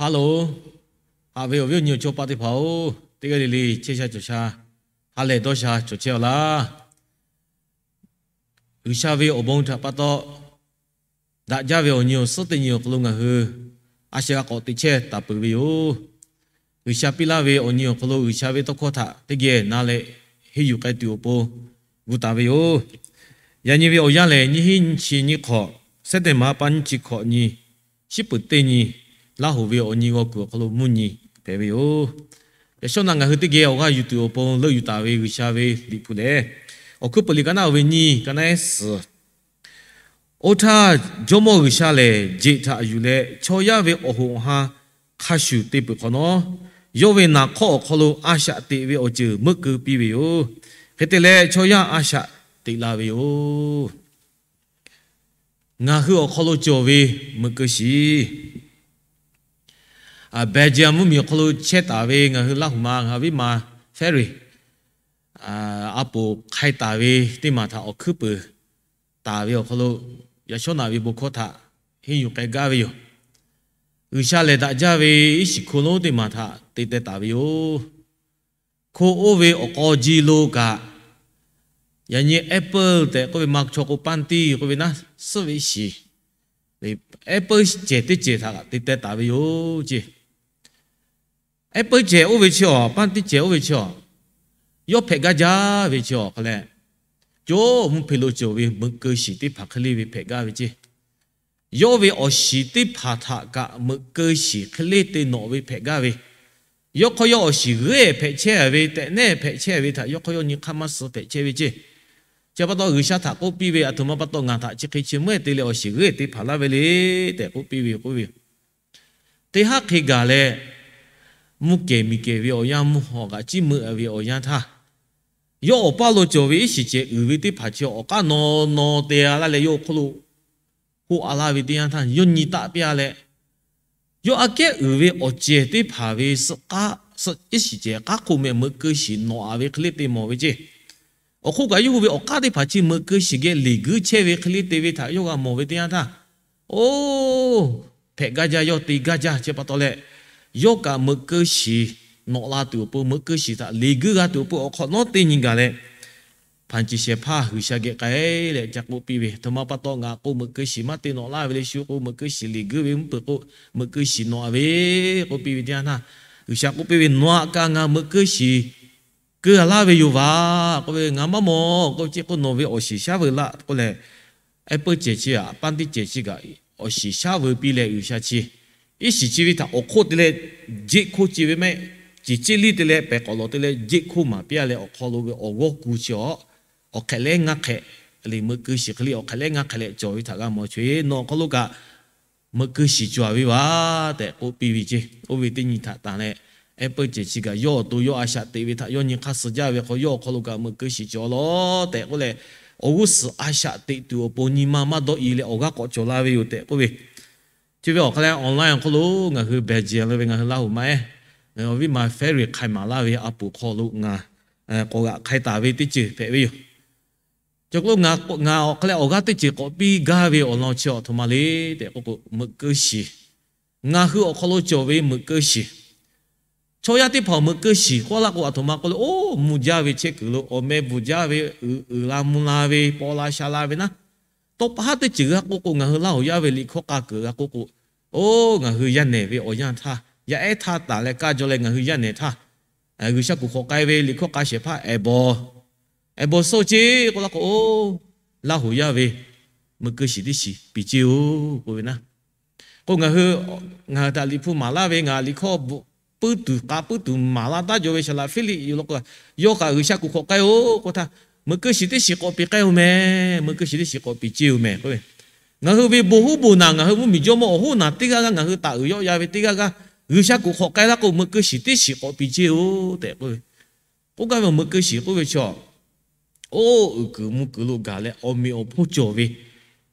Hello, haꞈ ve awˬ viˉ awˬ nyi awˬ chawˇ paˆ teˇ hpaˍ-oˬ, teˇ g'aˇ le le chehˇ sha cawˬ sha, ha lehˬ dawˇ sha cawˬ chehˇ-aw laˇ. G'uiˬsha ve awˬ bon htaꞈ pa taw, daꞈ jaˇ ve awˬ nyi awˬ suhˉ teˇ nyi awˬ hk'aw lo ngaˬ hui a shaꞈ g'a k'awꞈ teꞈ chehˇ taˍ peuˬ ve yoˬ. G'uiˬsha piˇ laˇ ve awˬ nyi awˬ hk'aw lo G'uiˬsha ve tawˇ hkawˇ htaꞈ teˇ geh na leh henˇ yuˬ k'ai tuˬ awˬ pon gu taˍ ve yoˬ. Yaꞈ nyi ve awˬ yanˇ lehˬ, nyiˇ hinˉ nyiˇ chi nyiˇ hk'awꞈ, September paˇ nyiˇ chi hkawꞈ nyi, shiˉ peuˍ teˇ nyi, Laˇ hoꞈ ve awˬ nyi g'aw kuiˬ awˬ hk'aw lo mvuhˇ nyi hpehꞈ ve yoˬ. Yaꞈ shawˉ naꞈ ngaˬ hui teˇ geh awˬ g'aˇ yuˬ tuˬ awˬ pon leuˆ yuˬ taˍ ve G'uiˬsha ve Liꞈ hpu lehˬ, Awˬ hkuiˉ peuˬ liꞈ ka naˉ oˇ ve nyiˇ, ka naˉ ehˉ suhˍ, Oˇ htaˇ, Jawˇmawˇ G'uiˬsha lehˬ jeꞈ htaꞈ yuˬ leh, chaw yaˇ ve awˬ hoꞈ awˬ han hk'a shuˍ te peuˬ hk'awꞈ nawˉ, yawˇ ve naˍ hk'awˇ awˬ hk'aw lo a shaꞈ teꞈ ve awˬ ceuˬ meuˆ keu piˇ ve yoˬ. Hk'e te leh, chaw yaˇ a shaꞈ teꞈ la ve yoˬ. Ngaˬ hui awˬ hk'aw lo cawˬ ve meuꞈ keu shiˍ, Belgium mvuhˇmiˬ awˬ hk'aw lo chehˇ taˍ ve ngaˬ hui Laˇ hoꞈ ma, ngaˬ viˉ ma Ferry, a poˍ hk'ai taˍ ve teˇ maˬ htaꞈ awˬ hkuiˉ peuˬ taˍ ve awˬ hk'aw lo, yaꞈ shawˉ naꞈ ve bon hkawˇ htaꞈ henˇ yuˬ k'ai gaˇ ve yoˬ. G'uiˬsha lehˬ daꞈ jaˇ ve iˉ shiˍ hko lonˉ teˇ maˬ htaꞈ te teh taˍ ve yoˬ. Hko oˇ ve awˬ k'aw ji lo kaꞈ, yaꞈ nyi apple tehꞈ k'oˆ ve, maˇ chaw k'o ပန်းသီး k'oˆ ve naˉ, suhˉ ve iˉ shiˍ, apple cehˬ teˇ cehˬ htaꞈ te teh taˍ ve yoˬ ceˇ. Apple cehˬ oˇ ve chi awˬ, ပန်းသီး cehˬ oˇ ve chi awˬ, yawˇ hpehꞈ gaˇ jaˇ ve chi awˬ hk'a leh, co mvuhˇ hpe lo cawˬ ve meuꞈ keu shiˍ teˇ hpaˍ hk'e le ve hpehꞈ gaˇ ve ceˇ. Yawˇ ve awˬ shiˍ teˇ hpaˍ htaꞈ kaꞈ meuꞈ keu shiˍ hk'e le te nawꞈ ve hpehꞈ gaˇ ve, yawˇ hk'aw yawˇ awˬ shiˍ g'euˆ hpehꞈ chehˇ ve, tehꞈ nehˇ hpehꞈ chehˇ ve htaꞈ yawˇ hk'aw yawˇ nyi hk'aˇ maˇ suh hpehꞈ chehˇ ve ceˇ. Chi pa taw G'uiˬsha htaꞈ k'oˆ piˇ ve, Aˬ htoꞈ ma pa taw ngaˬ htaꞈ chi hk'e chi meuˇ te leh awˬ shiˍ g'euˆ te hpanˍ laˇ ve le tehꞈ k'oˆ piˇ ve yoˬ k'oˆ ve yoˬ. Teˇ haˉ hk'e gaˬ leh, mvuhˇ kehˬ miˬ kehˬ ve awˬ yanˇ, mvuhˇ hawˬ kaꞈ ciˉ meuˆ ve awˬ yanˇ htaˇ, yawˇ awˬ paˇ lo cawˬ ve iˉ shiˍ cehˬ uiˍ ve teˇ hpaˍ chi awˬ k'aˉ naw naw te laˇ leh yawˇ hk'oˆ lo hoˆ a laˇ ve teˇ yanˇ htaˇ, yawˇ nyi taˆ piˇ a leh, yawˇ aꞈ kehˉ uiˍ ve awˬ cehˬ teˇ hpaˍ ve suhˆ k'aˉ, iˉ shiˍ cehˬ k'aˉ hk'oˆ mehˍ meuꞈ keu shiˍ nawꞈ a ve hk'e le te mawˬ ve ceˇ. Awˬ hk'oˆ kaꞈ yawˇ hui ve awˬ k'aˉ teˇ hpaˍ chi meuꞈ keu shiˍ geh leˬ guiˇ chehˇ ve hk'e le te ve htaꞈ yawˇ g'a mawˬ ve teˇ yanˇ htaˇ, oˇ, hpehꞈ gaˇ jaˇ, yawˇ te gaˇ jaˇ. Chi pa taw leh, yawˇ kaꞈ meuꞈ keu shiˍ nawꞈ la tuˬ awˬ pon, meuꞈ keu shiˍ htaꞈ leˬ guiˇ g'a tuˬ awˬ pon awˬ hk'awꞈ nawˉ teˇ nyi gaˬ leh, hpanˍ ceˬ shehˍ hpaˇ G'uiˬsha geh k'ai leh ca k'oˆ piˇ ve, Aˬ htoꞈ ma pa taw ngaˬ k'o meuꞈ keu shiˍ maˇ te nawꞈ laˇ ve le, shu k'o meuꞈ keu shiˍ leˬ guiˇ ve mvuhˇ peuˬ k'o meuꞈ keu shiˍ nawꞈ a ve k'oˆ piˇ ve teˇ yanˇ htaˇ, G'uiˬsha k'oˆ piˇ ve, Nawˬ aꞈ kaꞈ ngaˬ meuꞈ keu shiˍ keu a laˇ ve yoˬ vaˬ k'oˆ ve, ngaˬ maˇ mawˬ k'oˆ ve ceˇ k'o, nawˬ ve awˬ shiˍ shaˉ veu laˇ k'oˆ leh, apple cehˬ chi aꞈ ပန်းသီး cehˬ chi kaꞈ awˬ shiˍ shaˉ veu piˇ leh G'uiˬsha chi iˉ shiˍ chi ve htaꞈ awˬ hk'oˆ te leh jeˆ hkoˇ ce ve mehˆ, ceˬ ceˇ liˇ te leh pehˬ k'awꞈ lawˬ te leh jeˆ hkoˇ maˍ piˇ a leh awˬ hk'aw lo ve awˬ g'awˇ ku chi awˬ, awˬ hk'ehꞈ leh ngaˇ hk'ehꞈ, leˬ meuꞈ keu shiˍ hk'e le awˬ hk'ehꞈ leh ngaˇ hk'ehꞈ leh cawˬ ve htaꞈ g'a mawˬ chaweh, nawˬ awˬ hk'aw lo kaꞈ meuꞈ keu shiˍ cawˬ a ve vaˬ tehꞈ k'oˆ piˇ ve ceˇ. Oˇ ve teˇ nyi htaꞈ tanˬ leh, apple cehˬ chi kaꞈ yawˇ awˬ to yawˇ a shaꞈ teꞈ ve htaꞈ yawˇ nyi hk'aˇ suh jaˇ ve hk'aw, yawˇ awˬ hk'aw lo kaꞈ meuꞈ keu shiˍ cawˬ lawˬ tehꞈ k'oˆ leh, awˬ g'uˇ suhˍ a shaꞈ teꞈ tuˬ awˬ pon nyi ma maˇ dawˇ i leh awˬ g'aˇ k'awꞈ cawˬ la ve yoˬ tehꞈ k'oˆ ve. Chi ve awˬ hk'a leh online awˬ hk'aw lo ngaˬ hui Belgium le ve ngaˬ hui Laˇ hoꞈ ma ehˉ, ngaˬ hui awˬ viˉ ma Ferry hk'ai maˍ laˇ ve a poˍ hk'aw lo ngaˬ k'awꞈ g'aꞈ hk'ai taˍ ve teˇ ceuˬ hpehꞈ ve yoˬ. Cawˬ k'o, ngaˬ awˬ hk'a leh awˬ g'aˇ teˇ ceuˬ k'awꞈ piˇ gaˇ ve awˬ lawn chi aˬ htoꞈ ma le tehꞈ k'oˆ k'o, meuꞈ keu shiˍ. Ngaˬ hui awˬ hk'aw lo cawˬ ve meuꞈ keu shiˍ. Chaw yaˇ teˇ hpaˍ meuꞈ keu shiˍ k'oˆ laˇ k'o, aˬ htoꞈ ma k'oˆ le, oˇ, mvuh jaˇ ve chehˇ kuiˬ lo awˬ meh bvuhˬ jaˇ ve, uiˍ uiˍ la mvuh la ve, paw la sha la ve naˉ, tawˇ pa haˉ teˇ ceuˬ g'a k'oˆ k'o, ngaˬ hui Laˇ hoꞈ yaˇ ve liꞈ hkawˇ k'a kuiˬ g'a k'oˆ k'o, oˇ, ngaˬ hui yaˇ nehˬ ve awˬ yanˇ htaˇ, yaˇ ehˉ htaˇ tanˬ leh kaˇ jaw leh ngaˬ hui yaˇ nehˬ htaˇ, G'uiˬsha kuˬ hk'awꞈ k'ai ve liꞈ hkawˇ k'a shehˍ hpaˇ ehˍ bawˬ, ehˍ bawˬ sawˇ ceˇ k'oˆ laˇ k'o, oˇ, Laˇ hoꞈ yaˇ ve meuꞈ keu shiˍ teˇ shiˍ piˍ ceˇ-oˬ k'oˆ ve naˉ. K'o ngaˬ hui, ngaˬ hui htaꞈ liꞈ hpu maˍ laˇ ve, ngaˬ liꞈ hkawˇ puiˉ tuˬ k'a puiˉ tuˬ maˍ laˇ taˇ jaw ve Saˍlaꞈ Hpiˇliˆ yoˬ law k'o, yawˇ kaꞈ G'uiˬsha kuˬ hk'awꞈ k'ai-o k'o htaˇ, meuꞈ keu shiˍ teˇ shiˍ k'awꞈ piˍ k'ai-o meh, meuꞈ keu shiˍ teˇ shiˍ k'awꞈ piˍ ceˇ-oˬ meh k'oˆ ve. Ngaˬ hui ve bon huˉ bon naˬ, ngaˬ hui mvuhˇmiˬ jawˇmawˇ awˬ hoˉ naˬ teˇ g'aˇ g'aˇ, ngaˬ hui taˍ uiˍ yawˆ ya ve teˇ g'aˇ g'aˇ, G'uiˬsha kuˬ hk'awꞈ k'ai laˇ k'o, meuꞈ keu shiˍ teˇ shiˍ k'awꞈ piˍ ceˇ-oˬ tehꞈ k'oˆ ve. K'oˆ gaˇ ve meuꞈ keu shiˍ k'oˆ ve chaw, oˇ, uiˍ kuiˬ mvuh kuiˬ lo gaˬ leh awˬ meꞈ awˬ hponˇ cawˬ ve,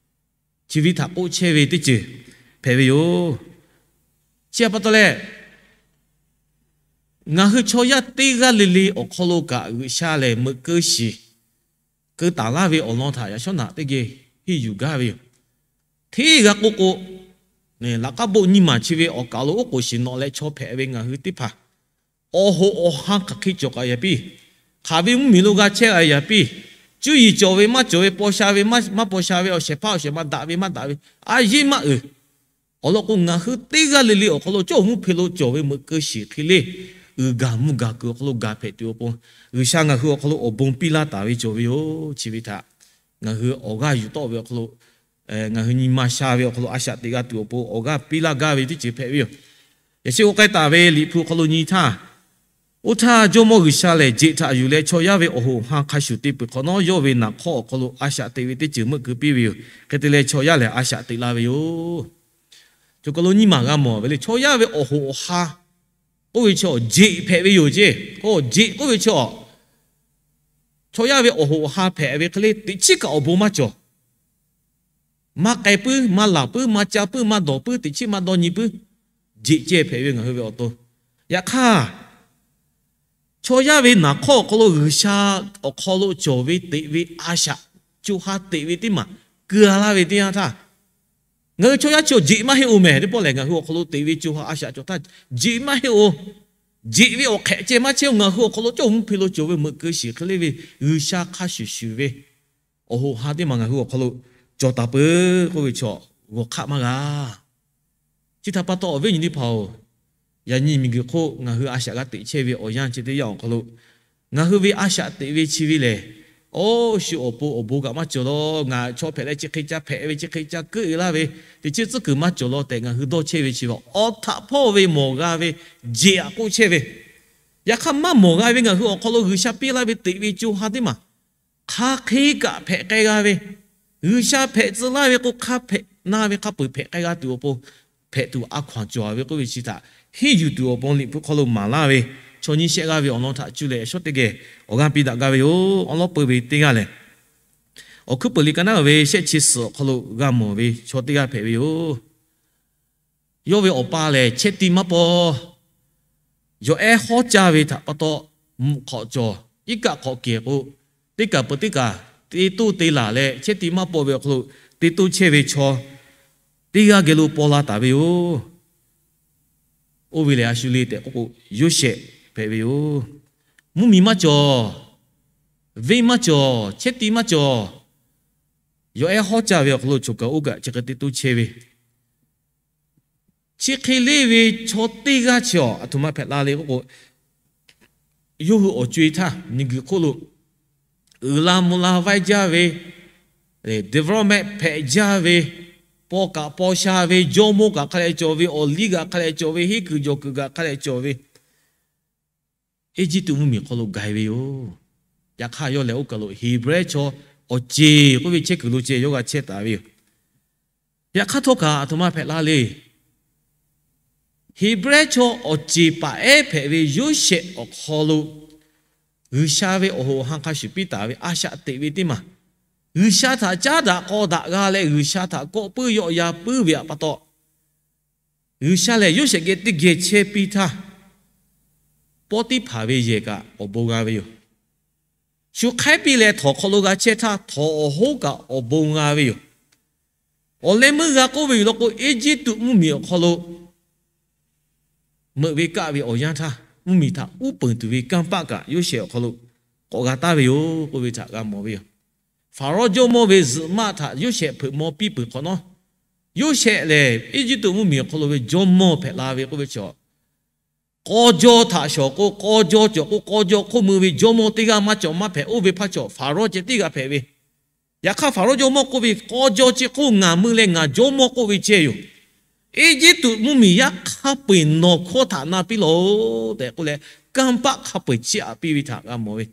chi ve htaꞈ k'oˆ chehˇ ve teˇ ceuˬ hpehꞈ ve yoˬ. Chi pa taw leh, ngaˬ hui chaw yaˇ teˇ g'aˇ le le awˬ hk'aw lo kaꞈ G'uiˬsha lehˬ meuꞈ keu shiˍ keu taˍ laˇ ve awˬ lawn htaꞈ yaꞈ shawˉ naꞈ teˇ geh henˇ yuˬ gaˇ ve yoˬ. Hteˇ g'a k'oˆ k'o, laꞈ k'aˉ boˆ nyiˇ maˬ chi ve awˬ kaˍ lo oˉ k'oˍ shiˍ nawꞈ leh chaw hpehꞈ ve ngaˬ hui teˇ hpaˍ, awˬ hoꞈ awˬ han hk'aˬ hk'e cawˬ k'ai yaꞈ piˇ, hk'aˬ ve mvuhˇmiˬ lo g'a chehˇ k'ai yaꞈ piˇ, cuˇ yiˍ cawˬ ve maˇ cawˬ ve, paw sha ve maˇ paw sha ve, awˬ shehˍ hpaˇ awˬ shehˍ ma daꞈ ve maˇ daꞈ ve, a yeˇ maˇ uiˍ. Awˬ lawn k'o, ngaˬ hui teˇ g'aˇ le le awˬ hk'aw lo cawˇ mvuhˇ hpe lo cawˬ ve meuꞈ keu shiˍ hk'e le, uiˍ gaˬ mvuh gaˬ kuiˬ awˬ hk'aw lo gaˬ hpehꞈ tuˬ awˬ pon, G'uiˬsha ngaˬ hui awˬ hk'aw lo awˬ bon piˇ laˇ taˍ ve cawˬ ve yoˬ. Chi ve htaꞈ ngaˬ hui awˬ g'aˇ yuˬ tawˆ ve awˬ hk'aw lo, ngaˬ hui nyi ma sha ve awˬ hk'aw lo a shaꞈ teꞈ g'a tuˬ awˬ pon awˬ g'aˇ piˇ laˇ gaˇ ve teˇ ceuˬ hpehꞈ ve yoˬ. Yaꞈ sheh k'o k'ai taˍ ve Liꞈ hpu hk'aw lo nyi htaˇ, oˇ htaˇ Jawˇmawˇ G'uiˬsha lehˬ, jeꞈ htaꞈ yuˬ leh chaw yaˇ ve awˬ hoꞈ awˬ han hk'a shuˍ te peuˬ hk'awꞈ nawˉ, yawˇ ve naˍ hk'awˇ awˬ hk'aw lo a shaꞈ teꞈ ve teˇ ceuˬ meuˆ keu piˇ ve yoˬ. Hk'e te leh, chaw yaˇ lehˬ a shaꞈ teꞈ la ve yoˬ. Cawˬ kaˬ lo nyiˇ maˬ g'a mawˬ ve le, chaw yaˇ ve awˬ hoꞈ awˬ han k'oˆ ve chi awˬ jeꞈ hpehꞈ ve yoˬ ceˇ. K'o, jeꞈ k'oˆ ve chi a, chaw yaˇ ve awˬ hoꞈ awˬ han hpehꞈ ve hk'e le, teꞈ chiˉ kaꞈ awˬ bon maˇ cawˬ. Maˇ k'ai puiˉ, maˇ laˬ puiˉ, maˇ ca puiˉ, maˇ dawˬ puiˉ, teꞈ chiˉ maˇ dawˇ nyi puiˉ, jeꞈ ceh hpehꞈ ve ngaˬ hui ve awˬ to. Yaꞈ hk'aˇ, chaw yaˇ ve naˍ hk'awˇ awˬ hk'aw lo G'uiˬsha awˬ hk'aw lo cawˬ ve teꞈ ve a shaꞈ co ha teꞈ ve teˇ maˬ keu a laˇ ve teˇ yanˇ htaˇ, ngaˬ hui chaw yaˇ chi awˬ jeꞈ maˇ heˆ-oˬ mehˍ. Teˇ pawˆ lehˬ, ngaˬ hui awˬ hk'aw lo teꞈ ve co ha a shaꞈ cawˬ htaˇ, jeꞈ maˇ heˆ-oˬ. Jeꞈ ve awˬ hk'ehꞈ ceh maˇ chehˇ-oˬ. Ngaˬ hui awˬ hk'aw lo cawˇ mvuhˇ hpe lo cawˬ ve meuꞈ keu shiˍ hk'e le ve G'uiˬsha hk'a shuˍ shuˍ ve awˬ hoꞈ ha teˇ maˬ ngaˬ hui awˬ hk'aw lo cawˬ taˍ peuˬ k'oˆ ve chi g'awˬ hk'aˆ maˇ g'a. Chi htaꞈ pa taw, awˬ viˉ nyi teˇ hpaˍ-oˬ, yaꞈ nyi miˬguiˬ hk'oˆ ngaˬ hui a shaꞈ g'a teꞈ chehˇ ve awˬ yanˇ chi teˇ yanˇ awˬ hk'aw lo, ngaˬ hui ve a shaꞈ teꞈ ve chi ve lehˬ, awˬ shu awˬ pon awˬ bon kaꞈ maˇ cawˬ law, ngaˬ chaw hpehꞈ leh chi hk'e ca hpehꞈ ve, chi hk'e ca keuˆ-e laˇ ve, teꞈ chiˉ tcuhˉ kuiˬ maˇ cawˬ law tehꞈ ngaˬ hui dawˇ chehˇ ve chi ve awˬ htaꞈ hpawˇ ve mawˬ g'a ve jeꞈ aꞈ k'oˆ chehˇ ve. Yaꞈ hk'aˇ, maˇ mawˬ g'a ve ngaˬ hui awˬ hk'aw lo G'uiˬsha piˇ laˇ ve teꞈ ve co ha teˇ maˬ hk'a hk'e kaꞈ hpehꞈ k'ai g'a ve, G'uiˬsha hpehꞈ tcuh laˇ ve k'o, hk'a hpehꞈ na ve hk'a peu-eˬ hpehꞈ k'ai g'a tuˬ awˬ pon hpehꞈ tuˬ a hkaw-anˬ cawˬ ve k'oˆ ve chi htaꞈ henˇ yuˬ tuˬ awˬ pon Liꞈ hpu hk'aw lo maˍ laˇ ve, chaw nyiˇ shehˆ g'aˇ ve awˬ lawn htaꞈ cuˇ leh shawˉ teˇ geh awˬ g'aˇ piˇ daꞈ gaˇ ve yoˬ. Awˬ lawn peu ve teˇ g'aˇ lehˬ, Awˬ hkuiˉ peuˬ liꞈ ka naˉ ve shehˆ chi suhˍ awˬ hk'aw lo g'a mawˬ ve chaw teˇ g'aˇ hpehꞈ ve yoˬ. Yawˇ ve awˬ pa lehˬ, chehˇ ti maˇ paw, yawˬ ehˉ hawˉ caˇ ve htaꞈ pa taw, mvuhꞈ hk'awꞈ cawˬ, iˉ kaˆ hk'awꞈ kehˬ k'o, teˇ kaˬ peuˬ teˇ kaˬ te toˇ te laˬ leh, chehˇ ti maˇ paw ve awˬ hk'aw lo te toˇ chehˇ ve chaw teˇ g'aˇ geh lo paw la taˍ ve yoˬ. Oˇ ve lehˬ, a shu le tehꞈ k'oˆ k'o, Yoˇsehꞈ hpehꞈ ve yoˬ. Mvuhˇmiˬ maˇ cawˬ, venˇ maˇ cawˬ, chehˇ ti maˇ cawˬ, yawˬ ehˉ hawˉ caˇ ve awˬ hk'aw lo choˬ kaˬ oˇ kaꞈ chi hk'e te toˇ chehˇ ve, chi hk'e leˇ ve chaw teˇ g'aˇ chi awˬ aˬ htoꞈ ma hpehꞈ la le k'oˆ k'o, yawˇ hui awˬ co-e htaˇ miˬguiˬ hk'oˆ lo uiˍ la mvuh la vaiˇ jaˇ ve, development hpehꞈ jaˇ ve, paw kaꞈ paw sha ve, jawˇmawˇ kaꞈ hk'a dehꞈ cawˬ ve, awˬ liˇ kaꞈ hk'a dehꞈ cawˬ ve, henˇ kuiˬ jawˬ kuiˬ kaꞈ hk'a dehꞈ cawˬ ve, Eˇjiˇtuꞈ mvuhˇmiˬ hk'aw lo ga-e ve yoˬ. Yaꞈ hk'aˇ, yawˇ lehˬ oˇ kaˬ lo Heˍbrehˇ chaw awˬ ceˬ k'oˆ ve chehˇ kuiˬ lo ceh yawˇ g'a chehˇ taˍ ve yoˬ. Yaꞈ hk'aˇ, htawˇ kaꞈ aˬ htoꞈ ma hpehꞈ la le. Heˍbrehˇ chaw awˬ ceˬ paˍ ehˉ hpehꞈ ve Yoˇsehꞈ awˬ hk'aw lo G'uiˬsha ve awˬ hoꞈ awˬ han hk'a shuˍ piˇ taˍ ve a shaꞈ teꞈ ve teˇ maˬ, G'uiˬsha htaꞈ caˉ daꞈ k'aw daꞈ g'a leh G'uiˬsha htaꞈ kawˆ puiˉ yawˆ yan puiˉ ve pa taw, G'uiˬsha lehˬ Yoˇsehꞈ geh teˇ geh chehˇ piˇ htaˇ, Pawˇtiˇhpaˍ ve yehˬ kaꞈ awˬ bon g'a ve yoˬ. Shu hk'aiˉ piˇ leh htawnˍ hk'aw lo g'a chehˇ htaˇ, htawnˍ awˬ hoˉ kaꞈ awˬ bon g'a ve yoˬ. Awˬ leh meuˇ g'a k'oˆ ve yoˬ law k'o, Eˇjiˇtuꞈ mvuhˇmiˬ awˬ hk'aw lo meuꞈ ve kaˆ ve awˬ yanˇ htaˇ, mvuhˇmiˬ htaꞈ uˉ peunˍ tuˬ ve kanˇ paˆ kaꞈ Yoˇsehꞈ awˬ hk'aw lo k'awꞈ g'a taˍ ve yoˬ k'oˆ ve htaꞈ g'a mawˬ ve yoˬ. Faˍrawˇ jawˇmawˇ ve zuhꞈ maˆ htaꞈ Yoˇsehꞈ hpeuꞈ maw piˇ peuˬ hk'awꞈ nawˉ, Yoˇsehꞈ lehˬ Eˇjiˇtuꞈ mvuhˇmiˬ awˬ hk'aw lo ve jawˇmawˇ hpehꞈ la ve k'oˆ ve chaw, k'aw jaw htaꞈ shawˍ k'o, k'aw jaw cawˬ k'o, k'aw jaw hk'oˆ mui ve jawˇmawˇ teˇ g'aˇ maˇ cawˬ maˇ hpehꞈ. Oˇ ve hpaˇ chaw Faˍrawˇ ceh tiˉ g'a hpehꞈ ve. Yaꞈ hk'aˇ, Faˍrawˇ jawˇmawˇ k'oˆ ve, k'aw jaw ceh hk'oˆ ngaˬ mui leh ngaˬ jawˇmawˇ k'oˆ ve ceh yoˬ. Eˇjiˇtuꞈ mvuhˇmiˬ yaˇ hk'a peu-eˬ nawˬ hkawˇ htaꞈ na piˇ lawˬ tehꞈ k'oˆ leh, kanˇ paˆ hk'a peu-eˬ chiˇ aꞈ piˇ ve htaꞈ g'a mawˬ ve.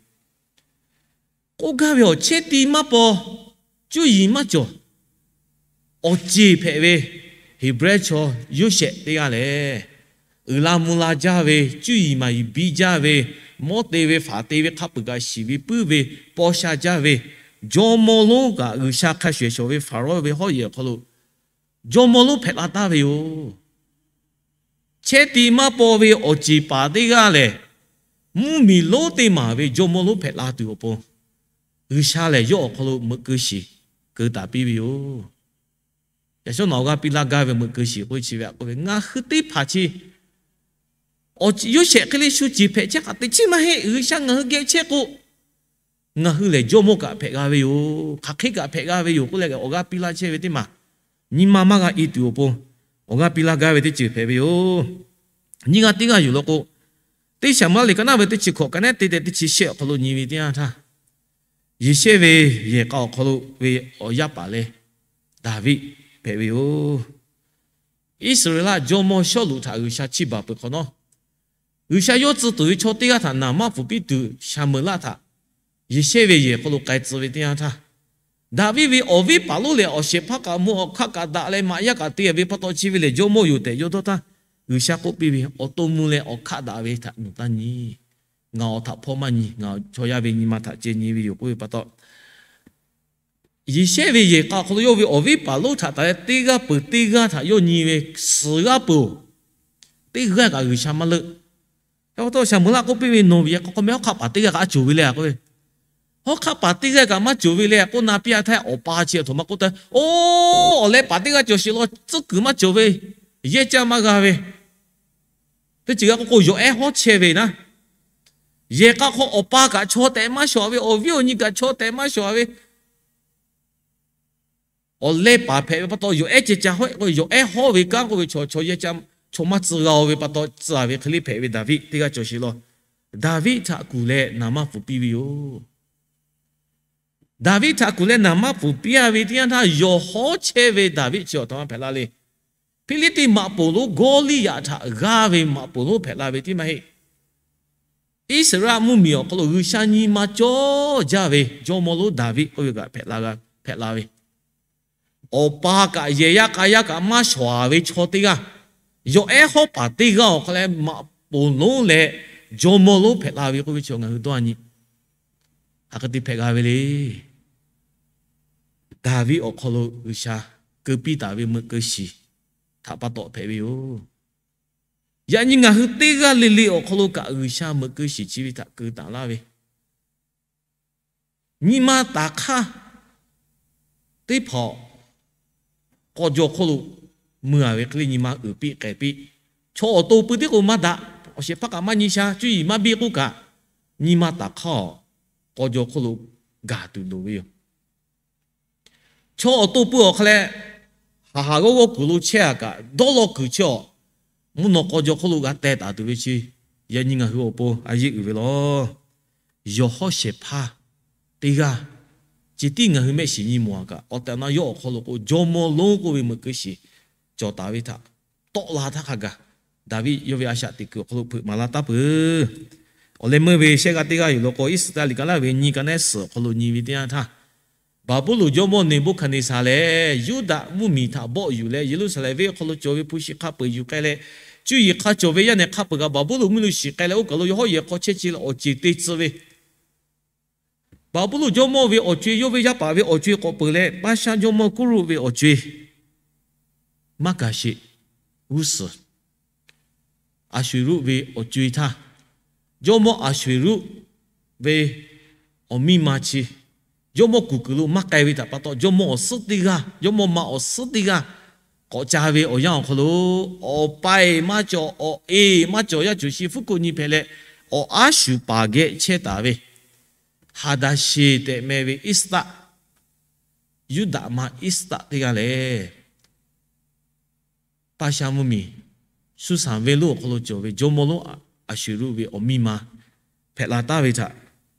K'oˆ gaˇ ve awˬ chehˇ ti maˇ paw, cuˇ yiˍ maˇ cawˬ, awˬ ceˬ hpehꞈ ve Heˍbrehˇ chaw Yoˇsehꞈ teˇ g'aˇ lehˬ, uiˍ la mvuh la jaˇ ve, cuˇ yiˍ maˍ yiˍ biˇ jaˇ ve, mawˉ te ve faˍ te ve hk'a peu-eˬ kaꞈ shiˍ ve puiˉ ve, paw sha jaˇ ve, jawˇmawˇ lonˉ kaꞈ G'uiˬsha hk'a shuˍ shawˍ ve Faˍrawˇ ve hawˉ yehˬ awˬ hk'aw lo jawˇmawˇ lonˉ hpehꞈ la taˍ ve yoˬ. Chehˇ ti maˇ paw ve awˬ ceˬ paˍ teˇ g'aˇ lehˬ, mvuhˇmiˬ lonˉ teˇ maˬ ve jawˇmawˇ lonˉ hpehꞈ la tuˬ awˬ pon, G'uiˬsha lehˬ yawˇ awˬ hk'aw lo meuꞈ keu shiˍ keu taˍ piˇ ve yoˬ. Yaꞈ shawˉ nawˬ awˬ g'aˇ piˇ laˇ gaˇ ve meuꞈ keu shiˍ k'oˆ ve chi ve aꞈ k'oˆ ve, ngaˬ hui teˇ hpaˍ chi awˬ yawˇ shehˍ hk'e le shu ceˬ hpehꞈ chehˇ hk'aˬ te chi maˇ heˆ. G'uiˬsha ngaˬ hui geh chehˇ k'o, ngaˬ hui lehˬ jawˇmawˇ kaꞈ hpehꞈ g'a ve yoˬ, hk'aˬ hk'e kaꞈ hpehꞈ g'a ve yoˬ k'oˆ leh awˬ g'aˇ piˇ laˇ chehˇ ve teˇ maˬ, nyi ma maˇ g'a i tuˬ awˬ pon awˬ g'aˇ piˇ laˇ gaˇ ve teˇ ceuˬ hpehꞈ ve yoˬ. Nyiˇ g'aˇ teˇ g'aˇ yuˬ law k'o, teˇ Saˍmo-eˍlaˆ liꞈ ka naˉ ve teˇ chi hkawꞈ ka naˉ te tehꞈ teˇ chi shehˆ awˬ hk'aw lo nyi ve teˇ yanˇ htaˇ, Yeˍsehˇ ve yehˬ k'a awˬ hk'aw lo ve awˬ yaˇ paˍ leh Daˍviˆ hpehꞈ ve yoˬ. Iˉsaˍreˍlaˆ jawˇmawˇ Sawˉluꞈ htaꞈ G'uiˬsha chiˇ baˬ peuˬ hk'awꞈ nawˉ, G'uiˬsha yawˇ tcuh tuˬ ve chaw teˇ g'aˇ htaꞈ naˍ manˇ pfuhˍ piˇ tuˬ Saˍmo-eˍlaˆ htaꞈ Yeˍsehˇ ve yehˬ hk'aw lo k'ai tcuh ve teˇ yanˇ htaˇ, Daˍviˆ ve awˬ viˉ paˍ lonˉ lehˬ awˬ shehˍ hpaˇ kaꞈ mvuh awˬ hk'aˆ kaꞈ daꞈ leh maꞈ yaˇ kaꞈ te ve pa taw chi ve lehˬ jawˇmawˇ yoˬ tehꞈ yawˇ dawˇ htaˇ, G'uiˬsha k'oˆ piˇ ve, awˬ to mvuh leh awˬ hk'aˆ daꞈ ve htaꞈ nawˬ taˇ nyi. Ngaˬ awˬ htaꞈ hpawˇ maˇ nyi, ngaˬ chaw yaˇ ve nyi ma htaꞈ ceh nyi ve yoˬ k'oˆ ve pa taw, Yeˍsehˇ ve yehˬ k'a awˬ hk'aw lo yawˇ ve awˬ viˉ paˍ lonˉ htaꞈ taˍ leh teˇ g'aˇ peuˬ teˇ g'aˇ htaꞈ yawˇ nyi ve suhˍ g'aˇ peuˬ-oˬ, teˇ g'aˇ kaꞈ G'uiˬsha maˇ leuˆ. Hk'e pa taw Saˍmo-eˍlaˆ k'oˆ piˇ ve, Nawˬ ve yehˬ k'a hk'aw meh hawˉ hk'aˆ paˍ teˇ g'aˇ kaꞈ a cawˬ ve le k'oˆ ve, hawˉ hk'aˆ paˍ teˇ g'aˇ kaꞈ maˇ cawˬ ve le k'oˆ na piˇ-a htaˇ, awˬ pa chi aˬ htoꞈ ma k'oˆ taˍ, Oˇ, awˬ leh paˍ teˇ g'aˇ cawˬ sheˍ law, tcuhˉ kuiˬ maˇ cawˬ ve, yehˇ caˇ maˇ g'a ve, teˇ ceuˬ g'a k'oˆ k'o yawˬ ehˉ hawˉ chehˇ ve naˉ. Yehˬ k'a hk'aw awˬ pa kaꞈ chaw tehꞈ maˇ shawˍ ve, awˬ viˉ awˬ nyi kaꞈ chaw tehꞈ maˇ shawˍ ve, awˬ leh paˍ hpehꞈ ve pa taw yawˬ ehˉ ceh ca hawˉ k'o, yawˬ ehˉ hawˉ ve kanˉ k'oˆ ve chaw, chaw yehˇ caˇ, chaw maˇ tcuh g'a-o ve pa taw tcuh-a ve hk'e le hpehꞈ ve Daˍviˆ teˇ g'aˇ cawˬ sheˍ law. Daˍviˆ htaꞈ kuˬ leh naˍ manˇ pfuhˍ piˇ ve yoˬ. Daˍviˆ htaꞈ kuˬ leh naˍ manˇ pfuhˍ piˇ-a ve teˇ yanˇ htaˇ, yawˬ hawˉ chehˇ ve Daˍviˆ chi awˬ htoꞈ ma hpehꞈ la le. Hpiˇliˇtiˆ maꞈ poˍ lonˉ Gawˇliˇyaꞈ htaꞈ g'aˇ ve maꞈ poˍ lonˉ hpehꞈ la ve teˇ maˇ heˆ. Iˉsaˍreˍlaˆ mvuhˇmiˬ awˬ hk'aw lo G'uiˬsha nyi ma cawˇ jaˇ ve jawˇmawˇ lonˉ Daˍviˆ k'oˆ ve kaꞈ hpehꞈ la ve, hpehꞈ la ve. Awˬ pa kaꞈ yehˬ yaˇ k'a yaˇ kaꞈ maˇ shawˍ-a ve chaw teˇ g'aˇ, yawˬ ehˉ hawˉ paˍ teˇ g'aˇ awˬ hk'aw leh maꞈ poˍ lonˉ leh jawˇmawˇ lonˉ hpehꞈ la ve k'oˆ ve chi ngaˬ hui dawˇ-a nyi. Hk'aˬ hk'e te hpehꞈ g'a ve le. Daˍviˆ awˬ hk'aw lo G'uiˬsha keu piˇ taˍ ve meuꞈ keu shiˍ htaꞈ pa taw hpehꞈ ve yoˬ. Yaꞈ nyi ngaˬ hui teˇ g'aˇ le le awˬ hk'aw lo kaꞈ G'uiˬsha meuꞈ keu shiˍ chi ve htaꞈ keu taˍ laˇ ve, nyi ma taˍ hk'aˇ teˇ hpaˍ k'aw jaw hk'oˆ lo mui-a ve hk'e le nyi ma uiˍ piˇ k'ehˬ piˇ, chaw awˬ to pui tiˉ k'o maˇ daꞈ, awˬ shehˍ hpaˇ kaꞈ maˇ nyi sha, cuˇ yiˍ maˇ biˇ k'oˆ kaꞈ, nyi ma taˍ hk'aˇ k'aw jaw hk'oˆ lo gaˬ tuˬ loˍ ve yoˬ. Chaw awˬ to pui awˬ hk'aw leh haˍ haˍ g'awˇ g'awˇ kuiˬ lo chehˇ-a kaꞈ, dawˇ law kuiˬ chi awˬ mvuhˇ naw k'aw jaw hk'oˆ lo g'a teh taˍ tuˬ ve chi, yaꞈ nyi ngaˬ hui awˬ pon a yeˇ uiˍ ve law. Yawˬ hawˉ shehˍ hpaˇ teˇ g'aˇ, ceh tiˉ ngaˬ hui mehˆ shiˍ nyi mawˬ-a kaꞈ, awˬ tehˬ awˬ na yawˇ awˬ hk'aw lo k'o jawˇmawˇ lonˉ k'oˆ ve meuꞈ keu shiˍ cawˬ taˍ ve htaꞈ tawˆ la htaˇ hk'a gaˬ, Daˍviˆ yawˇ ve a shaꞈ teꞈ kuiˬ awˬ hk'aw lo hpeuꞈ maˍ laˇ taˉ peuˬ. Awˬ leh meuˇ ve shehˆ g'aˇ teˇ g'aˇ yuˬ law k'o, Iˉsaˍreˍlaˆ liꞈ ka laˇ ve nyi ka nehˉ suhˍ awˬ hk'aw lo nyi ve teˇ yanˇ htaˇ, Baˍbuˍlonˍ jawˇmawˇ Neˍbuˆhkaˍneˍsaˍ lehˬ, Yuˇdaꞈ mvuhˇmiˬ htaꞈ bawˆ yuˬ leh, Yeˍruˆsaˍlehnˍ venˇ awˬ hk'aw lo cawˬ ve hpu shi hk'a peu-eˬ yuˬ k'ai leh, cuˇ yiˍ hk'a cawˬ ve yaˇ nehˬ hk'a peu-eˬ kaꞈ Baˍbuˍlonˍ mvuhˇmiˬ lo shiˍ k'ai leh, oˇ kaˬ lo yawˬ hawˉ yehˬ hk'aw chehˇ ce leh awˬ ceˬ te tcuh ve, Baˍbuˍlonˍ jawˇmawˇ ve awˬ co-e, yawˇ ve yaˇ paˍ ve awˬ co-e k'awꞈ peuˬ leh, Paˇshaˆ jawˇmawˇ Kuˇruˆ ve awˬ co-e maˇ gaˬ sheˍ g'uˇ suhˍ, Aˍshuˍruˆ ve awˬ co-e htaˇ, jawˇmawˇ Aˍshuˍruˆ ve awˬ miˇ ma chi jawˇmawˇ kuˬ kuiˬ lo maˇ k'ai ve htaꞈ pa taw, jawˇmawˇ awˬ suhˉ teˇ g'aˇ, jawˇmawˇ ma awˬ suhˉ teˇ g'aˇ k'awꞈ ca ve awˬ yanˇ awˬ hk'aw lo, awˬ pa-eˬ maˇ cawˬ, awˬ e maˇ cawˬ, yaˇ cuˬ shi hpfuhˇ ko nyi hpehꞈ leh, awˬ aˉ shuˍ paˍ geh chehˇ taˍ ve Haˍdaˍsheˍ tehꞈ meh ve Iˉsaˍtaˆ, Yuˇdaꞈ ma Iˉsaˍtaˆ teˇ g'aˇ lehˬ, Paˇshaˆ mvuhˇmiˬ Suˇsaˍ venˇ lonˉ awˬ hk'aw lo cawˬ ve jawˇmawˇ lonˉ Aˍshuˍruˆ ve awˬ miˇ ma hpehꞈ la taˍ ve htaꞈ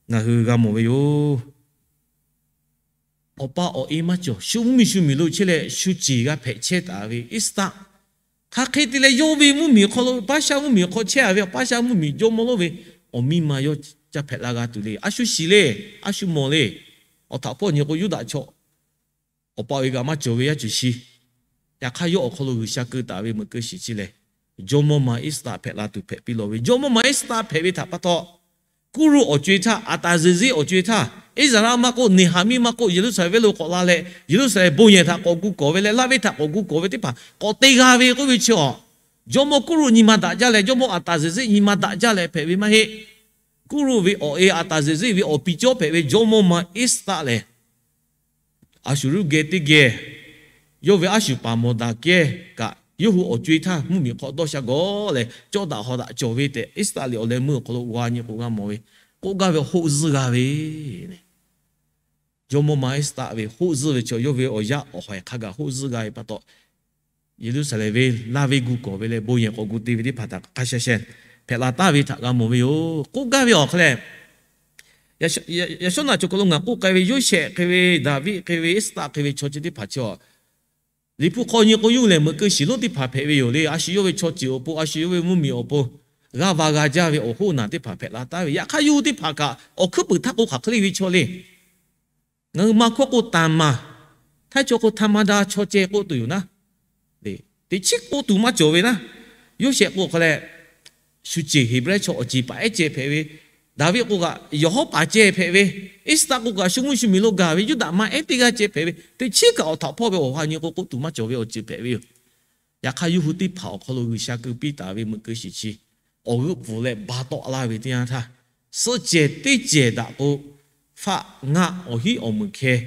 ngaˬ hui g'a mawˬ ve yoˬ. Awˬ pa awˬ e maˇ cawˬ, shu mvuhˇmiˬ shu miˬ lo chehˇ leh shu ceˬ g'a hpehꞈ chehˇ taˍ ve Iˉsaˍtaˆ, hk'aˬ hk'e te leh yawˇ ve mvuhˇmiˬ hk'aw lo, Paˇshaˆ mvuhˇmiˬ hk'aw chehˇ-a ve Paˇshaˆ mvuhˇmiˬ jawˇmawˇ lonˉ ve awˬ miˇ ma yawˇ ca hpehꞈ la g'a tuˬ le. A shu shiˍ le, a shu mawˬ le. Awˬ htaꞈ hpawˇ nyi k'o, Yuˇdaꞈ chaw awˬ pa awˬ e kaꞈ maˇ cawˬ ve yaˇ cuˬ shi, yaꞈ hk'aˇ yawˇ awˬ hk'aw lo G'uiˬsha keu taˍ ve meuꞈ keu shiˍ chi lehˬ, jawˇmawˇ ma Iˉsaˍtaˆ hpehꞈ la tuˬ hpehꞈ piˇ law ve. Jawˇmawˇ ma Iˉsaˍtaˆ hpehꞈ ve htaꞈ pa taw, Kuˇruˆ awˬ co-e htaˇ, Aˍtaˍzeˍzeˆ awˬ co-e htaˇ, Iˉsaˍreˍlaˆ maˇ k'oˆ, Neˍhaˍmiˆ maˇ k'oˆ, Yeˍruˆsaˍlehnˍ venˇ lo k'awꞈ la leh, Yeˍruˆsaˍlehnˍ bon yehˬ htaꞈ k'awꞈ gu kawˍ ve leh, laˇ venˇ htaꞈ k'awꞈ gu kawˍ ve teˇ hpaˍ k'awꞈ te g'a ve k'oˆ ve chi awˬ, jawˇmawˇ Kuˇruˆ nyi ma daꞈ jaˇ leh, jawˇmawˇ Aˍtaˍzeˍzeˆ nyi ma daꞈ jaˇ leh hpehꞈ ve maˇ heˆ. Kuˇruˆ ve awˬ e Aˍtaˍzeˍzeˆ ve awˬ piˍ cawˇ hpehꞈ ve jawˇmawˇ ma Iˉsaˍtaˆ lehˬ, Aˍshuˍruˆ geh teˇ geh yawˇ ve aˉ shuˍ paˍ mawˬ daꞈ kehˉ kaꞈ, yawˇ hui awˬ co-e htaˇ mvuhˇmiˬ hk'aw dawˇ sha gawˬ leh cawˇ daꞈ haw daꞈ cawˬ ve tehꞈ, Iˉsaˍreˍlaˆ awˬ leh meuˇ awˬ hk'aw lo g'a nyi k'o g'a mawˬ ve, k'oˆ gaˇ ve awˬ hoˆ zuhˇ g'a ve Jawˇmawˇ ma Iˉsaˍreˍlaˆ ve hoˆ zuhˇ ve chaw, yawˇ ve awˬ yaˇ awˬ haiˬ hk'a gaˬ hoˆ zuhˇ g'a ve pa taw, Yeˍruˆsaˍlehnˍ venˇ laˇ venˇ gu kawˍ ve leh bon yehˬ k'awꞈ gu te ve teˇ hpaˍ htaꞈ hk'a sha sheh hpehꞈ la taˍ ve htaꞈ g'a mawˬ ve yoˬ. K'oˆ gaˇ ve awˬ hk'aw leh, yaꞈ shawˉ naꞈ cawˬ hk'aw lo ngaˬ k'oˆ k'ai ve Yoˇsehꞈ hk'e ve, Daˍviˆ hk'e ve, Iˉsaˍreˍlaˆ hk'e ve chaw chi teˇ hpaˍ chi awˬ Liꞈ hpu hk'aw nyi k'o, yawˇ hui lehˬ meuꞈ keu shiˍ lonˉ teˇ hpaˍ hpehꞈ ve yoˬ le. A shu yawˇ ve chaw ceuˬ awˬ pon, a shu yawˇ ve mvuhˇmiˬ awˬ pon g'aˇ va g'a jaˇ ve awˬ hoˆ naˬ teˇ hpaˍ hpehꞈ la taˍ ve. Yaꞈ hk'aˇ, yawˇ hui teˇ hpaˍ kaꞈ awˬ hkuiˉ puiˍ htaˇ k'o hk'aˬ hk'e le ve chaw le. Ngaˬ hui ma hkawˇ k'o, tanˍ maˍ, htaiˇ chaw k'o, htaˇ maˇ daˇ chaw ceh k'oˆ tuˬ yoˬ naˉ, teꞈ chiˉ k'oˆ tuˬ maˇ cawˬ ve naˉ. Yoˇsehꞈ k'o hk'aˬ leh, shu ceˬ Heˍbrehˇ chaw awˬ ceˬ paˍ ehˉ ceh hpehꞈ ve, Daˍviˆ k'o kaꞈ yawˬ hawˉ paˍ ceh hpehꞈ ve, Iˉsaˍreˍlaˆ k'o kaꞈ shu mvuhˇ shu miˬ lo gaˬ ve Yuˇdaꞈ ma ehˉ teˇ g'aˇ ceh hpehꞈ ve, teꞈ chiˉ kaꞈ awˬ htaꞈ hpawˇ ve awˬ ha nyi k'o k'oˆ tuˬ maˇ cawˬ ve awˬ ceuˬ hpehꞈ ve yoˬ. Yaꞈ hk'aˇ, yawˇ hui teˇ hpaˍ awˬ hk'aw lo G'uiˬsha keu piˇ taˍ ve meuꞈ keu shiˍ chi awˬ g'euˆ pfuhˍ leh ba tawˆ laˇ ve teˇ yanˇ htaˇ, suhˆ cehˬ teˇ cehˬ daꞈ k'o, faˆ ngaˆ awˬ hinˉ awˬ meunˍ hkeh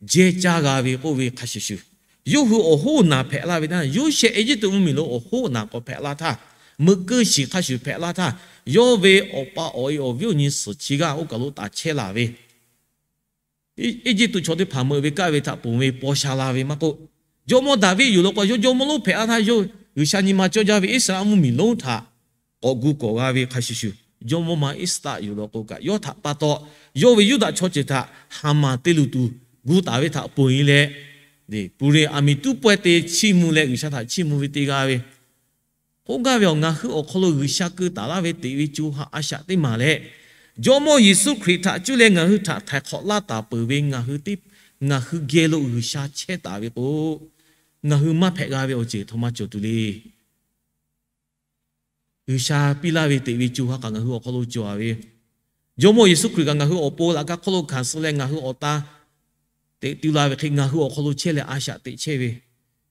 jehˇ caˇ g'a ve k'oˆ ve hk'a shuˍ shuˍ, yawˇ hui awˬ hoˆ naˬ hpehꞈ laˇ ve teˇ yanˇ, Yoˇsehꞈ Eˇjiˇtuꞈ mvuhˇmiˬ lo awˬ hoˆ naˬ k'awꞈ hpehꞈ la htaˇ, meuꞈ keu shiˍ hk'a shuˍ hpehꞈ la htaˇ, yawˇ ve awˬ pa awˬ e awˬ viˉ awˬ nyi suhˍ chi g'aˇ oˇ kaˬ lo taˍ chehˇ laˬ ve Eˇjiˇtuꞈ chaw teˇ hpaˍ meuꞈ ve kaˆ ve htaꞈ ponˬ ve paw sha la ve maˇ k'oˆ, jawˇmawˇ Daˍviˆ yoˬ law k'o, yawˇ jawˇmawˇ lonˉ hpehꞈ la htaˇ, yawˇ G'uiˬsha nyi ma cawˇ jaˇ ve Iˉsaˍreˍlaˆ mvuhˇmiˬ lonˉ htaꞈ k'awꞈ gu kawˍ g'a ve hk'a shuˍ shuˍ, jawˇmawˇ ma Iˉsaˍreˍlaˆ yoˬ law k'o kaꞈ, yawˇ htaꞈ pa taw yawˇ ve Yuˇdaꞈ chaw ceuˬ htaꞈ Haˍmaˍ te luˬ tuˬ gu taˍ ve htaꞈ ponˬ e leh, Puˍriˍ aˬ miˍ tuˉ pawehˇ te chiˇ mvuh leh G'uiˬsha htaꞈ chiˇ mvuh ve te g'a ve k'oˆ gaˇ ve awˬ, ngaˬ hui awˬ hk'aw lo G'uiˬsha keu taˍ laˇ ve teꞈ ve co ha a shaꞈ teˇ maˬ leh, Jawˇmawˇ Yeˍsuˆ Hkriꞈ htaꞈ cuˇ leh ngaˬ hui htaꞈ htaiˍ hk'awꞈ laˇ taˍ peuˬ ve ngaˬ hui teˇ, ngaˬ hui geh lo G'uiˬsha chehˇ taˍ ve k'o, ngaˬ hui maˇ hpehꞈ g'a ve awˬ ceuˬ htaꞈ maˇ cawˬ tuˬ le. G'uiˬsha piˇ laˇ ve teꞈ ve co ha kaꞈ ngaˬ hui awˬ hk'aw lo cawˬ a ve, Jawˇmawˇ Yeˍsuˆ Hkriꞈ kaꞈ ngaˬ hui awˬ pon laꞈ ka hk'oˆ lo hkanˍ suh leh ngaˬ hui awˬ ta teꞈ tu la ve hk'e, ngaˬ hui awˬ hk'aw lo chehˇ leh a shaꞈ teꞈ chehˇ ve,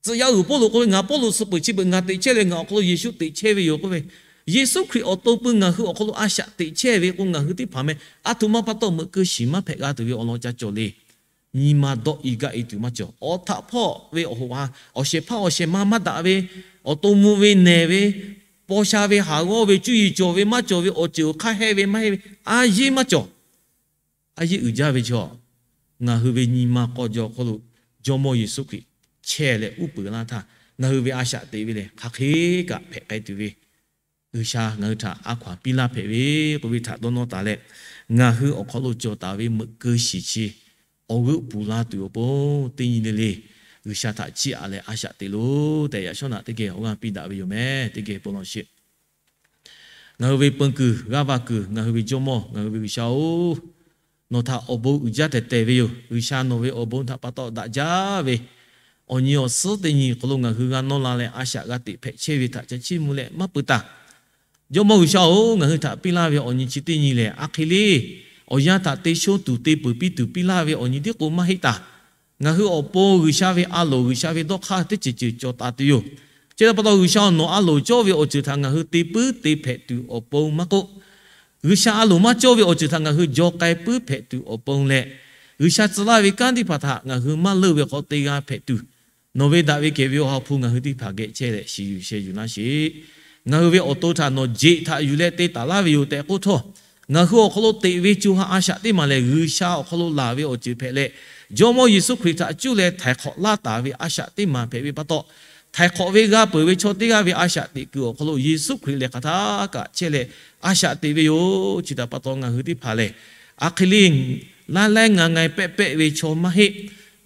tcuh yaˇ uiˍ Pawˇluꞈ k'oˆ ve, Ngaˬ Pawˇluꞈ suh peuˬ chi beuꞈ ngaˬ teꞈ chehˇ leh ngaˬ awˬ hk'aw lo Yeˍsuˆ teꞈ chehˇ ve yoˬ k'oˆ ve, Yeˍsuˆ Hkriꞈ awˬ to pui ngaˬ hui awˬ hk'aw lo a shaꞈ teꞈ chehˇ ve k'o, ngaˬ hui teˇ hpaˍ meh a htoꞈ ma pa taw meuꞈ keu shiˍ maˇ hpehꞈ g'a tuˬ ve awˬ lawn ca cawˬ le. Nyi ma dawˆ i gaˆ e tuˬ maˇ cawˬ. Awˬ htaꞈ hpawˇ ve awˬ hoꞈ ha, awˬ shehˍ hpaˇ awˬ shehˍ ma maˇ daꞈ ve, awˬ to mvuh ve nehˬ ve, paw sha ve haˍ g'awˇ ve, cuˇ yiˍ cawˬ ve maˇ cawˬ ve, awˬ ceuˬ awˬ hk'aˇ hehˇ ve maˇ heˆ ve, a yeˇ maˇ cawˬ. A yeˇ uiˍ jaˇ ve chaw, ngaˬ hui ve nyi ma k'aw jaw hk'oˆ lo Jawˇmawˇ Yeˍsuˆ Hkriꞈ chehˇ leh uˉ peunˍ laˇ htaˇ, ngaˬ hui ve a shaꞈ teꞈ ve lehˬ hk'aˬ hk'e kaꞈ hpehꞈ k'ai tuˬ ve, G'uiˬsha ngaˬ hui htaꞈ a hkaw anˬ piˇ laˇ hpehꞈ ve k'oˆ ve htaꞈ dawˇ nawˇ taˍ leh, ngaˬ hui awˬ hk'aw lo cawˬ taˍ ve meuꞈ keu shiˍ chi awˬ g'euˆ puˍ la tuˬ awˬ pon teˇ nyi le le, G'uiˬsha htaꞈ chiˇ aꞈ leh a shaꞈ teꞈ loˬ tehꞈ, yaꞈ shawˉ naꞈ teˇ geh awˬ g'aˇ piˇ daꞈ ve yoˬ meh. Teˇ geh bon lawˬ sheˍ. Ngaˬ hui ve peun kuiˬ g'aˇ va kuiˬ, ngaˬ hui ve Jawˇmawˇ, ngaˬ hui ve G'uiˬsha-oˬ, nawˬ htaꞈ awˬ bon uiˍ jaˇ tehˬ tehˬ ve yoˬ. G'uiˬsha nawˬ ve awˬ bon htaꞈ pa taw daꞈ jaˇ ve awˬ nyi awˬ suhˉ teˇ nyi hk'aw lo ngaˬ hui g'a nawˇ la leh a shaꞈ g'a teꞈ hpehꞈ chehˇ ve htaꞈ ca chiˇ mvuh leh maˇ pui taˍ. Jawˇmawˇ G'uiˬsha-oˬ, ngaˬ hui htaꞈ piˇ laˇ ve awˬ nyi chi teˇ nyi lehˬ, a hk'e le, awˬ yanˇ htaꞈ te shonˇ tuˬ te peuˬ piˇ tuˬ piˇ laˇ ve awˬ nyi tiˉ k'o maˇ heˆ taˍ. Ngaˬ hui awˬ pon G'uiˬsha ve a loˍ, G'uiˬsha ve dawˇ hk'aˇ teˇ ceuˬ ceuˬ cawˬ taˍ tuˬ yoˬ. Chi htaꞈ pa taw, G'uiˬsha nawˬ a loˍ cawˇ ve awˬ ceuˬ htaꞈ ngaˬ hui te puiˉ te hpehꞈ tuˬ awˬ pon maˇ k'oˆ, G'uiˬsha a loˍ maˇ cawˇ ve awˬ ceuˬ htaꞈ ngaˬ hui jaw k'ai puiˉ hpehꞈ tuˬ awˬ pon leh, G'uiˬsha tcuh laˇ ve kanˉ teˇ hpaˍ htaꞈ ngaˬ hui maˇ leuˆ ve hk'aw te g'a hpehꞈ tuˬ, nawˬ ve daꞈ ve kehˬ ve awˬ ha hpu ngaˬ hui teˇ hpaˍ geh chehˇ leh shiˍ yuˬ sheh yuˬ laˇ sheˍ. Ngaˬ hui ve awˬ to htaꞈ nawˬ jeꞈ htaꞈ yuˬ leh te taˍ laˇ ve yoˬ tehꞈ k'oˆ htawˇ, ngaˬ hui awˬ hk'aw lo teꞈ ve co ha a shaꞈ teˇ maˬ lehˬ, G'uiˬsha awˬ hk'aw lo laˬ ve awˬ ceuˬ hpehꞈ leh, Jawˇmawˇ Yeˍsuˆ Hkriꞈ htaꞈ cuˇ leh htaiˍ hk'awꞈ laˇ taˍ ve a shaꞈ teˇ maˬ hpehꞈ ve pa taw, htaiˍ hk'awꞈ ve g'a peuˬ ve chaw teˇ g'aˇ ve a shaꞈ teꞈ kuiˬ awˬ hk'aw lo Yeˍsuˆ Hkriꞈ lehˬ hk'aˬ htaˇ kaꞈ chehˇ leh a shaꞈ teꞈ ve yoˬ. Chi htaꞈ pa taw, ngaˬ hui teˇ hpaˍ lehˬ, a hk'e le, laiˉ laiˉ nga nga pehˆ pehˆ ve chaw maˇ heˆ.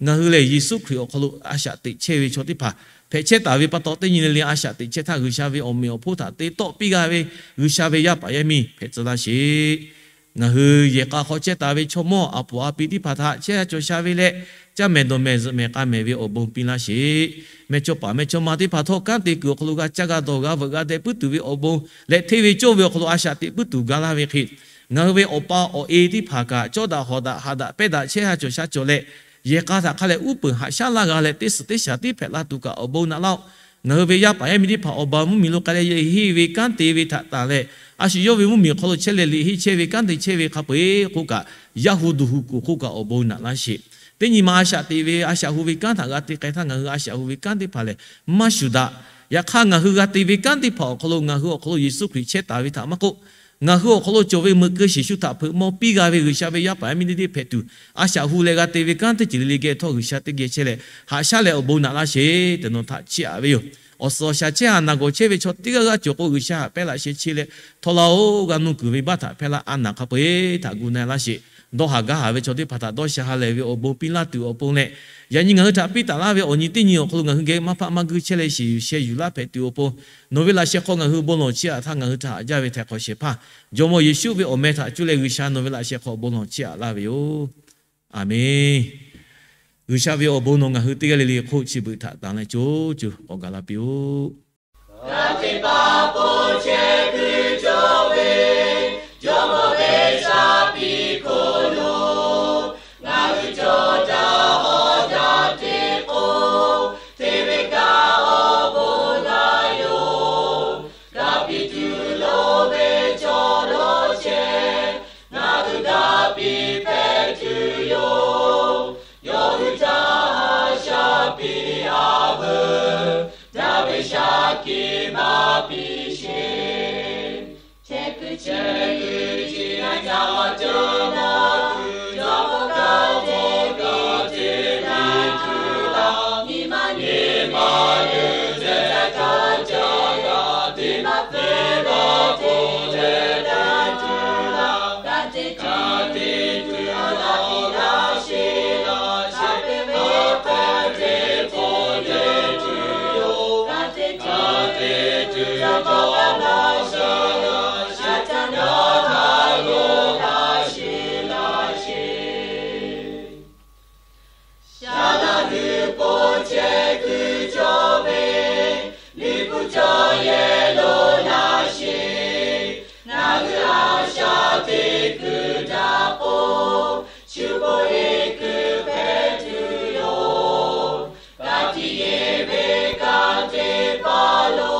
Ngaˬ hui lehˬ, Yeˍsuˆ Hkriꞈ awˬ hk'aw lo a shaꞈ teꞈ chehˇ ve chaw teˇ hpaˍ hpehꞈ chehˇ taˍ ve pa taw, teˇ nyi le le a shaꞈ teꞈ chehˇ htaˇ, G'uiˬsha ve awˬ meꞈ awˬ hponˇ htaꞈ te tawˆ piˇ g'a ve G'uiˬsha ve yaˇ paˍ yaˇ miˇ hpehꞈ tcuh laˇ sheˍ. Ngaˬ hui yehˬ k'a hk'aw chehˇ taˍ ve chaw mawˇ a puˍ a pi teˇ hpaˍ htaꞈ chehˇ sha cawˬ sha ve leh, caˇ mehˍ dawˬ mehˍ zuhꞈ mehˍ k'a mehˍ ve awˬ bon piˇ laˇ sheˍ. Mehˬ chaw paˍ mehˬ chaw ma teˇ hpaˍ htawˇ, kanˉ te kuiˬ awˬ hk'aw lo g'a caˇ g'a dawˬ g'a veuꞈ g'a deh puiˉ tuˬ ve awˬ bon leh, hteˇ ve cawˇ ve awˬ hk'aw lo a shaꞈ teꞈ puiˉ tuˬ ga laˇ ve hk'e, ngaˬ hui ve awˬ pa awˬ e teˇ hpaˍ kaꞈ cawˇ daꞈ hawˍ daꞈ haꞈ daꞈ pehˇ daꞈ chehˇ sha cawˬ sha cawˬ leh, yehˬ k'a htaꞈ hk'a leh uˉ peunˍ haꞈ shaˉ laˇ g'a leh, teˇ suhˍ teˇ shaˍ tiˉ hpehꞈ la tuˬ kaꞈ awˬ bon naꞈ laˇ-oˆ. Ngaˬ hui ve yaˇ paˍ yaˇ miˇ teˇ hpaˍ awˬ ba mvuhˇmiˬ lo k'ai leh yeˬ heˆ ve kanˉ te ve htaꞈ tanˬ leh, a shu yawˇ ve mvuhˇmiˬ hk'aw lo chehˇ leh liꞈ henˇ chehˇ ve kanˉ te chehˇ ve hk'a peu-eˬ hk'oˆ kaꞈ, yaˇ hu duˬ hu kuˬ hk'oˆ kaꞈ awˬ bon naꞈ laˇ sheˍ. Teˇ nyi ma a shaꞈ teꞈ ve, a shaꞈ hu ve kanˉ htaꞈ g'a te k'ai htaˇ, ngaˬ hui a shaꞈ hu ve kanˉ teˇ hpaˍ lehˬ maˇ shuˍ daꞈ. Yaꞈ hk'aˇ, ngaˬ hui g'a te ve kanˉ teˇ hpaˍ awˬ hk'aw lo ngaˬ hui awˬ hk'aw lo Yeˍsuˆ Hkriꞈ chehˇ taˍ ve htaꞈ maˇ k'oˆ, ngaˬ hui awˬ hk'aw lo cawˬ ve meuꞈ keu sheˍ shu htaꞈ hpeuꞈ maw piˇ g'a ve G'uiˬsha ve yaˇ paˍ yaˇ miˇ teˇ deˇ hpehꞈ tuˬ, a shaꞈ hu leh g'a te ve kanˉ teˇ ceuˬ le le geh htawˇ G'uiˬsha teˇ geh chehˇ leh haꞈ shaˉ leh awˬ bon naꞈ laˇ sheˍ tehꞈ nawˬ htaꞈ chiˇ aꞈ ve yoˬ. Awˬ suhˍ awˬ shaˍ chehˇ haˍ naˬ gawˬ chehˇ ve chaw teˇ g'aˇ g'aˇ cawˬ k'o, G'uiˬsha haꞈ pehnˇ laꞈ sheh chi leh htawˇ laˇ-oˬ, g'a nuˇ kuiˬ ve baˆ htaꞈ hpehˇ laˇ, a naˬ hk'a peu-eˬ htaꞈ gu na-e laˇ sheˍ. Dawˇ haˍ gaˇ haˍ ve chaw teˇ hpaˍ htaꞈ dawˇ sha ha lehˬ ve awˬ bon piˇ laˇ tuˬ awˬ pon leh, yaꞈ nyi ngaˬ hui htaꞈ piˇ taˍ laˇ ve awˬ nyi teˇ nyi awˬ hk'aw lo ngaˬ hui geh maˇ hpaˆ maˇ guiˇ chehˇ leh shiˍ yuˬ sheh yuˬ laˇ hpehꞈ tuˬ awˬ pon, nawˬ ve laꞈ sheh hk'aw ngaˬ hui bon lawˬ chiˇ aꞈ htaˇ ngaˬ hui htaꞈ haꞈ jaˇ ve htaiˍ hk'awꞈ shehˍ hpaˇ Jawˇmawˇ Yeˍsuˆ ve awˬ meh htaꞈ cuˇ leh G'uiˬsha nawˬ ve laꞈ sheh hk'aw bon lawˬ chiˇ aꞈ laˇ ve yoˬ. Aˍmenˍ. G'uiˬsha ve awˬ bon nawˬ ngaˬ hui teˇ g'aˇ le le hk'oˆ chi beuꞈ htaꞈ tanˍ leh co co k'awꞈ gaˬ la piˇ-oˆ. G'aꞈ teꞈ pa po chehˇ kuiˬ cawˬ ve, Jawˇmawˇ ve shaˍ piˇ hk'oˆ lo ngaˬ hui cawˬ jaˇ awˬ jaˇ teˇ k'o, hteˇ ve kaꞈ awˬ bon g'a yoˬ. G'a piˇ tuˬ loˍ ve chaw lawˬ chehˇ, ngaˬ hui g'a piˇ hpehꞈ tuˬ yoˬ. Yawˇ hui htaꞈ shaˍ piˇ a veuˬ, daꞈ ve shaˍ kiˍ maˇ piˇ sheˍ. Chehˇ kuiˬ chehˇ kuiˬ chi ngaˬ ca maˇ cawˬ naˬ, Jawˇmawˇ kaꞈ hteˇ piˇ tuˬ laˇ, nyi ma nyi ma leuˬ leh cawˬ jaˇ g'a teˇ maˇ te maˇ k'oˆ leh daꞈ tuˬ laˇ, ka te ca te tuˬ laˇ piˇ laˇ sheˍ laˇ, shaˍ piˇ ve hk'e te k'oˆ te tuˬ yoˬ. Ka te ca te tuˬ laˇ laˇ shaˍ laˇ, shaˍ ca naˍ taˍ lo laˇ sheˍ laˇ sheˍ. Saˍ laꞈ hui po chehˇ kuiˬ cawˬ ve, miˬ guiˬ cawˬ yehˬ lo laˇ sheˍ. Ngaˬ hui a shaꞈ teꞈ kuiˬ htaꞈ k'oˆ, shu k'oˆ heˆ kuiˬ hpehꞈ tuˬ yoˬ. Ka tiꞈ yeˬ ve ka teˇ hpaˍ lo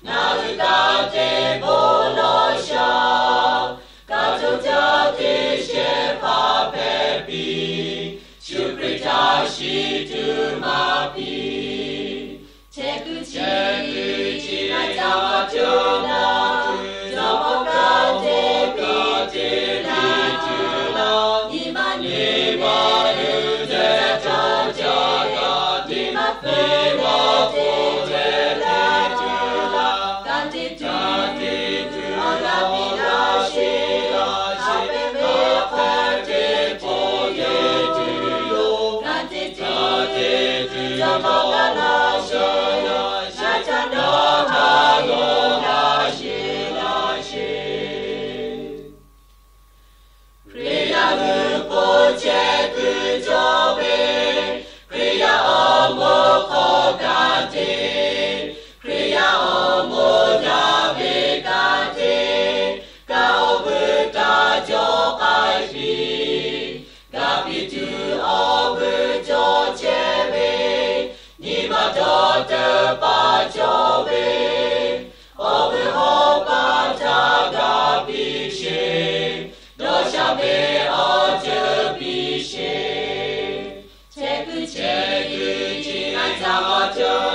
ngaˬ hui ka te bon lawˬ shaˍ. Ka co caˇ teˇ shehˍ hpaˇ hpehꞈ piˇ, shu Hkriꞈ htaꞈ shiˍ tuˬ maˍ piˇ. Chehˇ kuiˬ chehˇ kuiˬ chi ngaˬ ca maˇ cawˬ naˬ, Jawˇmawˇ kaꞈ hteˇ piˇ tuˬ laˇ, nyi ma nyi ma leuˬ leh cawˬ jaˇ g'a teˇ maˇ te maˇ k'oˆ leh te tuˬ laˇ, ka te ca te tuˬ laˇ piˇ laˇ sheˍ laˇ, shaˍ piˇ ve hk'e te k'oˆ te tuˬ yoˬ. Ka te ca te tuˬ Jawˇmawˇ kaꞈ laˇ sheˍ laˇ, shaˍ ca naˍ taˍ lo laˇ sheˍ laˇ sheˍ. Hkriꞈ yaˇ hui po chehˇ kuiˬ cawˬ ve, Hkriꞈ yaˇ awˬ moˍ hk'aw ka te, Hkriꞈ yaˇ awˬ moˍ daꞈ ve ka te, kaꞈ awˬ vuiˬ taˇ cawˬ k'ai piˇ. G'a piˇ tuˬ awˬ vuiˬ cawˬ chehˇ ve, nyi ma dawˇ teuˬ paˍ cawˬ ve, awˬ vuiˬ hawˉ paˍ htaꞈ g'a piˇ sheˍ. Dawˇ sha ve awˬ ceuˬ piˇ sheˍ. Chehˇ kuiˬ chehˇ kuiˬ chi ngaˬ ca maˇ cawˬ